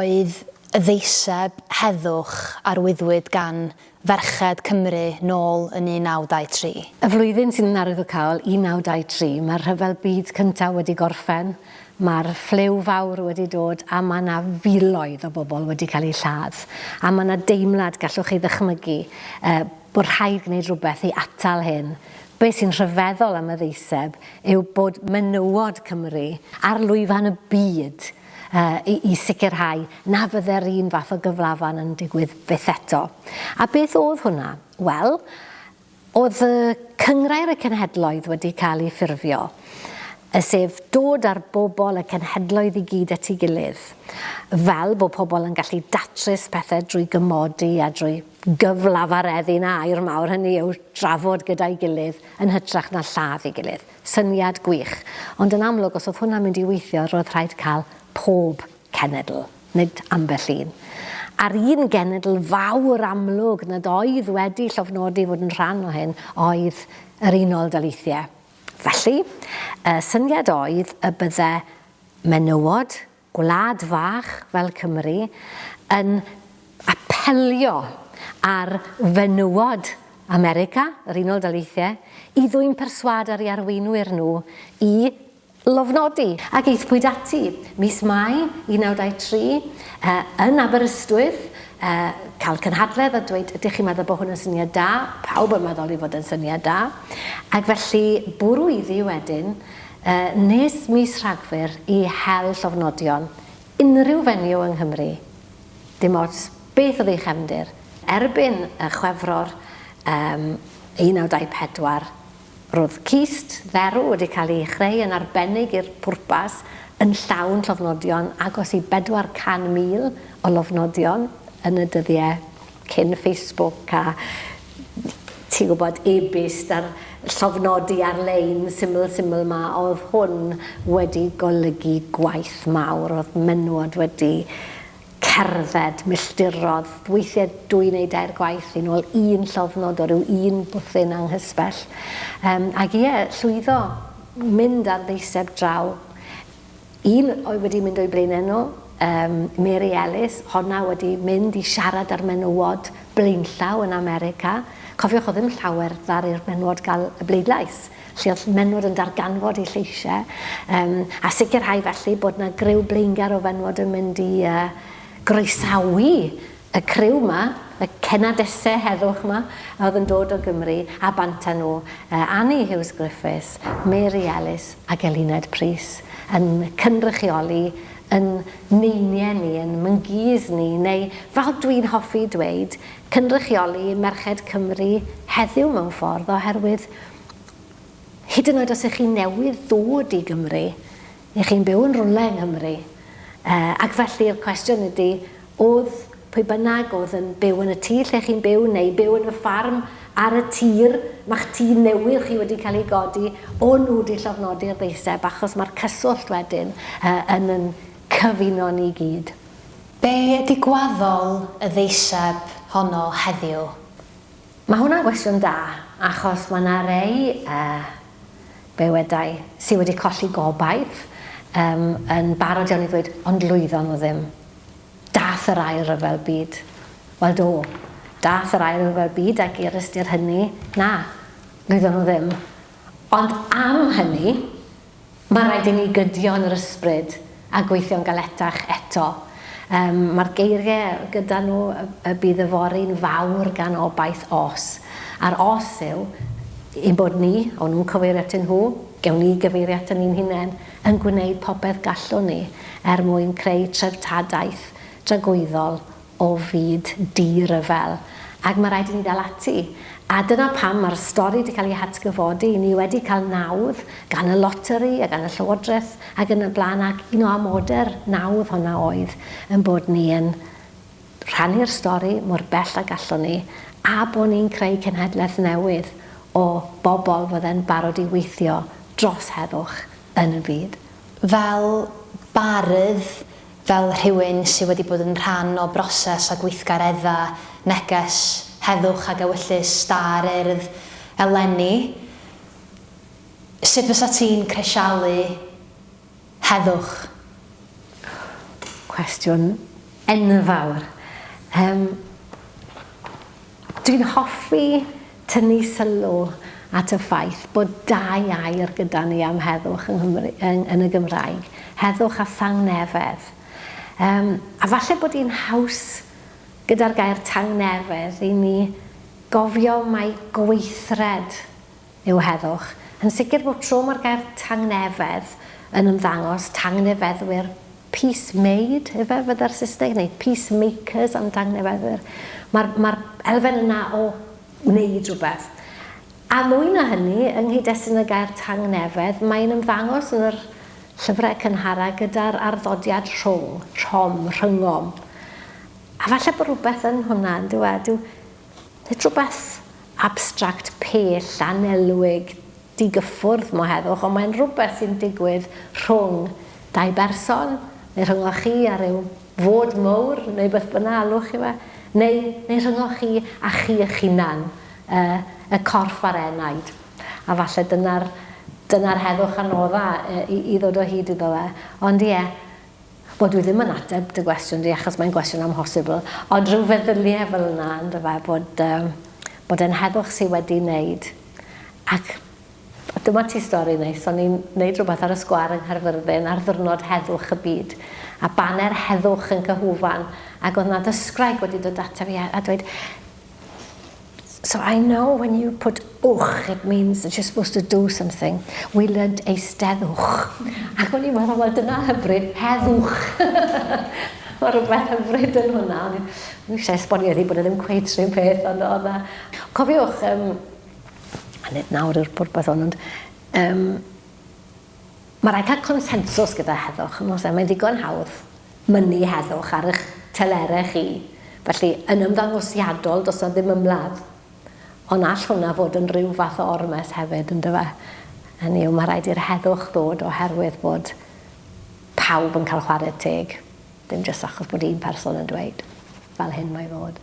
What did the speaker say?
oedd y ddeiseb heddwch arwyddwyd gan ferched Cymru nôl yn 1923? Y flwyddyn sy'n yn arwyddocaol, 1923, mae'r Rhyfel Byd Cyntaf wedi gorffen, mae'r ffliw fawr wedi dod a mae 'na filoedd o bobl wedi cael eu lladd. A mae 'na deimlad, gallwch chi ddychmygu, bod rhaid gwneud rhywbeth i atal hyn. Be sy'n rhyfeddol am y ddeiseb yw bod menywod Cymru ar lwyfan y byd i, i sicrhau na fydde'r un fath o gyflafan yn digwydd byth eto. A beth oedd hwnna? Wel, oedd y Cynghrair y Cenhedloedd wedi cael ei ffurfio, sef dod â'r bobl y cenhedloedd i gyd at ei gilydd, fel bod pobl yn gallu datrys pethau drwy gymodi a drwy gyflafareddu, 'na air mawr, hynny yw drafod gyda'i gilydd yn hytrach na lladd ei gilydd. Syniad gwych. Ond yn amlwg os oedd hwnna'n mynd i weithio roedd rhaid cael pob cenedl, nid ambell un. A'r un genedl fawr amlwg nad oedd wedi llofnodi fod yn rhan o hyn oedd yr Unol Daleithiau. Felly, y syniad oedd y bydde menywod gwlad fach fel Cymru yn apelio ar fenywod America, yr Unol Daleithiau, i ddwyn perswâd ar eu arweinwyr nhw i lofnodi. Ac aethpwyd ati. Mis Mai 1923, yn Aberystwyth, cael cynhadledd a dweud, ydych chi'n meddwl bod hwn yn syniad da? Pawb yn meddwl ei fod yn syniad da. Ac felly bwrw iddi wedyn, Nes mis Rhagfyr i hel llofnodion unrhyw fenyw yng Nghymru, dim ots beth oedd ei chefndir. Erbyn Chwefror 1924, roedd cist dderw wedi cael ei chreu yn arbennig i'r pwrpas, yn llawn llofnodion, agos i 400,000 o lofnodion yn y dyddiau cyn Facebook a ti'n gwybod, e-byst a'r llofnodi ar-lein syml syml 'ma, oedd hwn wedi golygu gwaith mawr, oedd menywod wedi cerdded milltirodd, weithiau dwy neu dair gwaith i nôl un llofnod o ryw un bwthyn anghysbell. Um, ac ie, llwyddo mynd ar ddeiseb draw. Un oedd wedi mynd o'i blaenau nhw, um, Mary Ellis, honna wedi mynd i siarad â'r menywod blaenllaw yn America. Cofiwch, oedd ddim llawer ddaru'r menywod gael y bleidlais. Lle oedd menywod yn darganfod eu lleisiau, um, a sicrhau felly bod yna griw blaengar o fenywod yn mynd i uh, groesawu y criw 'ma, y cenadese heddwch 'ma, a oedd yn dod o Gymru, a bant â nhw, Annie Hughes Griffiths, Mary Ellis ac Eluned Prys, yn cynrychioli yn neiniau ni, yn myngees ni, neu fel dwi'n hoffi dweud, cynrychioli merched Cymru heddiw mewn ffordd, oherwydd hyd yn oed os ych chi newydd ddod i Gymru, Y'ch chi'n byw yn rwle yng Nghymru. Ac felly'r cwestiwn ydy, o'dd pwy bynnag o'dd yn byw yn y tŷ lle chi'n byw neu byw yn y ffarm ar y tir ma'ch tŷ newydd chi wedi cael ei godi, o'n nhw wedi llofnodi'r ddeiseb achos mae'r cyswllt wedyn yn yn cyfuno ni gyd. Be ydy gwaddol y ddeiseb honno heddiw? Mae hwnna'n gwestiwn da, achos mae 'na rei be weda i, sy wedi colli gobaith, yym, yn barod iawn i ddweud, ond lwyddon nhw ddim. Dath yr Ail Ryfel Byd. Wel do, dath yr Ail Ryfel Byd ac i'r ystyr hynny, na, lwyddon nhw ddim. Ond am hynny, Mae rhaid i ni gydio yn yr ysbryd a gweithio'n galetach eto. Yym, mae'r geiriau gyda nhw y bydd yfory'n fawr gan obaith os. A'r os yw ein bod ni, o'n nhw'n cyfeirio atyn nhw, gewn ni gyfeirio aton ni'n hunain, yn gwneud popeth gallwn ni er mwyn creu treftadaeth dragwyddol o fyd di-ryfel, ac mae rhaid i ni ddal ati. A dyna pam mae'r stori wedi cael ei hatgyfodi, ni wedi cael nawdd gan y loteri a gan y llywodraeth ac yn y blaen, ac un o amodau'r nawdd honna oedd yn bod ni yn rhannu'r stori mor bell â gallwn ni, a bod ni'n creu cenhedlaeth newydd o bobl fydde'n barod i weithio dros heddwch yn y byd. Fel bardd, Fel rhywun sy wedi bod yn rhan o broses a gweithgareddau Neges Heddwch ag Ewyllys Da'r Urdd eleni, sut fysa ti'n crisialu heddwch? Cwestiwn Enfawr. Yym, dwi'n hoffi tynnu sylw at y ffaith bod dau air gyda ni am heddwch yng Nghymru, yng, yn y Gymraeg, heddwch a thangnefedd. Yym, a falle bod hi'n haws gyda'r gair tangnefedd i ni gofio mai gweithred yw heddwch. Yn sicr bob tro mae'r gair tangnefedd yn ymddangos, tangnefeddwyr, peace made, ife, fydda'r Saesneg, neu peace makers am dangnefeddwyr. Mae'r mae elfen yna o wneud rhywbeth. A mwy na hynny, yng nghyd-destun y gair tangnefedd, mae'n ymddangos yn yr llyfrau cynhara gyda'r arddodiad rhwng, rhom, rhyngom. A falle bod rhywbeth yn hwnna, yn dyw e? Dyw, nid rhywbeth abstract pell, annelwig, digyffwrdd mo heddwch, ond mae'n rhywbeth sy'n digwydd rhwng dau berson, neu rhyngoch chi a rhyw fod mowr, neu beth bynnag alwch chi fe, neu, neu rhyngoch chi a chi eich hunan, y, y corff a'r enaid. A falle dyna'r, dyna'r heddwch anodda i, i ddod o hyd iddo fe. Ond ie, Wel, dwi ddim yn ateb dy gwestiwn di, achos mae'n gwestiwn amhosibl, ond rhyw feddyliau fel yna, yndyfe, bod, um, bod e'n heddwch sydd wedi wneud. Ac dyma ti stori neis, o'n i'n wneud rhywbeth ar y sgwâr yng Nghaerfyrddin ar ddiwrnod heddwch y byd, a baner heddwch yn cyhwfan, ac oedd 'na ddysgwraig wedi dod ata fi a, a dweud, So I know when you put wch, it means that you're supposed to do something. We learnt eisteddwch. Ac o'n i'n meddwl, wel dyna hyfryd, heddwch. Mae rhywbeth hyfryd yn hwnna. O'n i'n eisiau esbonio iddi bod e ddim cweit rhywun peth, ond oedd na... Cofiwch, um, a nid nawr yw'r pwrpas hwn, ond um, mae rhaid cael consensws gyda heddwch, yn oes e? Mae'n ddigon hawdd mynnu heddwch ar eich telerau chi. Felly, yn ymddangosiadol, does 'na ddim ymladd. Ond all hwnna fod yn rhyw fath o ormes hefyd, yn dyfe? Hynny yw, mae rhaid i'r heddwch ddod oherwydd bod pawb yn cael chwarae teg, ddim jyst achos bod un person yn dweud, fel hyn mae fod.